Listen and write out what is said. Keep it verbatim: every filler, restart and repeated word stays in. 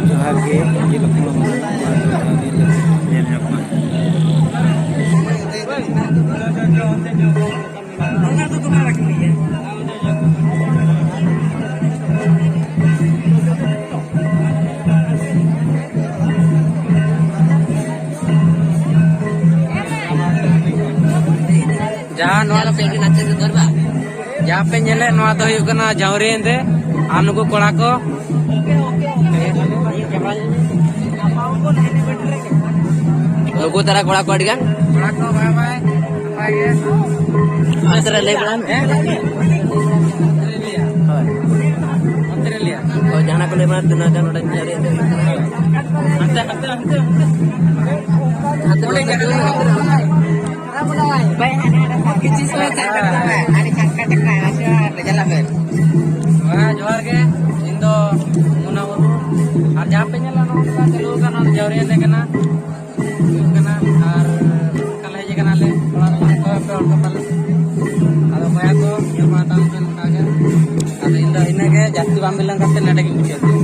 ᱡᱚᱦᱟᱨ ᱜᱮ, ᱡᱮ ᱞᱚᱠᱷᱚᱱ ᱧᱮᱞ ᱧᱟᱢᱚᱜᱼᱟ᱾ ᱡᱟᱦᱟᱸ ᱱᱚᱣᱟ ᱡᱟᱦᱟᱸ ᱯᱮ ᱧᱮᱞᱮᱫ, ᱱᱚᱣᱟ ᱫᱚ ᱦᱩᱭᱩᱜ ᱠᱟᱱᱟ ᱡᱟᱣᱨᱤ ᱮᱱᱫᱮ ᱟᱨ ᱱᱩᱠᱩ ᱠᱚᱲᱟ ᱠᱚ᱾ ᱱᱩᱠᱩ ᱛᱟᱨᱟ ᱠᱚᱲᱟ ᱠᱚ ᱟᱹᱰᱤ ᱜᱟᱱ᱾ ᱠᱚᱲᱟ ᱠᱚ ᱵᱟᱭ ᱵᱟᱭ, ᱱᱟᱯᱟᱭ ᱜᱮ᱾ ᱚᱱᱛᱮ ᱨᱮ ᱞᱟᱹᱭ ᱵᱟᱲᱟᱭ ᱢᱮ᱾ ᱦᱳᱭ᱾ ᱚᱱᱛᱮ ᱨᱮ ᱞᱟᱹᱭᱟ᱾ ᱦᱳᱭ, ᱡᱟᱦᱟᱱᱟᱜ ᱠᱚ ᱞᱟᱹᱭ ᱵᱟᱲᱟ, ᱛᱤᱱᱟᱹᱜ ᱜᱟᱱ ᱱᱚᱰᱮ ᱡᱟᱣᱨᱤ ᱮᱱᱫᱮ ᱦᱩᱭᱩᱜ ᱠᱟᱱᱟ᱾ ᱦᱟᱱᱛᱮ, ᱦᱟᱱᱛᱮ, ᱦᱟᱱᱛᱮ, ᱦᱟᱱᱛᱮ᱾ ᱦᱟᱱᱛᱮ ᱵᱚᱞᱚ ᱠᱟᱛᱮ ᱦᱟᱱᱛᱮ ᱨᱮ ᱵᱟᱭ ᱦᱟᱱᱟ ᱦᱟᱱᱟ ᱥᱟᱨᱠᱮᱴ ᱪᱮᱫ ᱥᱚᱢᱚᱭ ᱥᱟᱨᱠᱮᱴ ᱠᱟᱱᱟ? ᱟᱹᱰᱤ ᱪᱟᱴᱠᱟ ᱪᱟᱴᱠᱟ ᱟᱪᱪᱷᱟ, ᱪᱟᱞᱟᱜ ᱵᱮᱱ᱾ ᱦᱮᱸ, ᱡᱚᱦᱟᱨ ᱜᱮ᱾ ᱤᱧ ᱫᱚ ᱢᱩᱱᱟ ᱢᱩᱨᱢᱩ᱾ ᱟᱨ ᱡᱟᱦᱟᱸ ᱯᱮ ᱧᱮᱞᱟ, ᱱᱚᱜᱼᱚ ᱱᱚᱝᱠᱟ ᱪᱟᱹᱞᱩ ᱟᱠᱟᱱᱟ, ᱚᱱᱟ ᱡᱟᱣᱨᱤ ᱮᱱᱮᱡ ᱠᱟᱱᱟ, ᱦᱩᱭᱩᱜ ᱠᱟᱱᱟ᱾ ᱟᱨ ᱚᱱᱠᱟ ᱞᱮ ᱦᱮᱡ ᱟᱠᱟᱱᱟ ᱞᱮ, ᱚᱲᱟᱜ ᱨᱮ ᱚᱠᱚᱭ ᱦᱚᱸ ᱯᱮ ᱦᱚᱲ ᱠᱚ ᱯᱟᱞᱮ᱾ ᱟᱫᱚ ᱵᱚᱭᱦᱟ ᱠᱚ, ᱧᱮᱞ ᱢᱟ ᱛᱟᱵᱚᱱ ᱯᱮ ᱱᱚᱝᱠᱟ ᱜᱮ᱾ ᱟᱫᱚ ᱤᱧ ᱫᱚ ᱤᱱᱟᱹᱜᱮ, ᱡᱟᱹᱥᱛᱤ ᱵᱟᱝ ᱵᱤᱞᱚᱢ ᱠᱟᱛᱮ ᱱᱚᱰᱮ ᱜᱤᱧ ᱢᱩᱪᱟᱹᱫ ᱮᱫᱟ᱾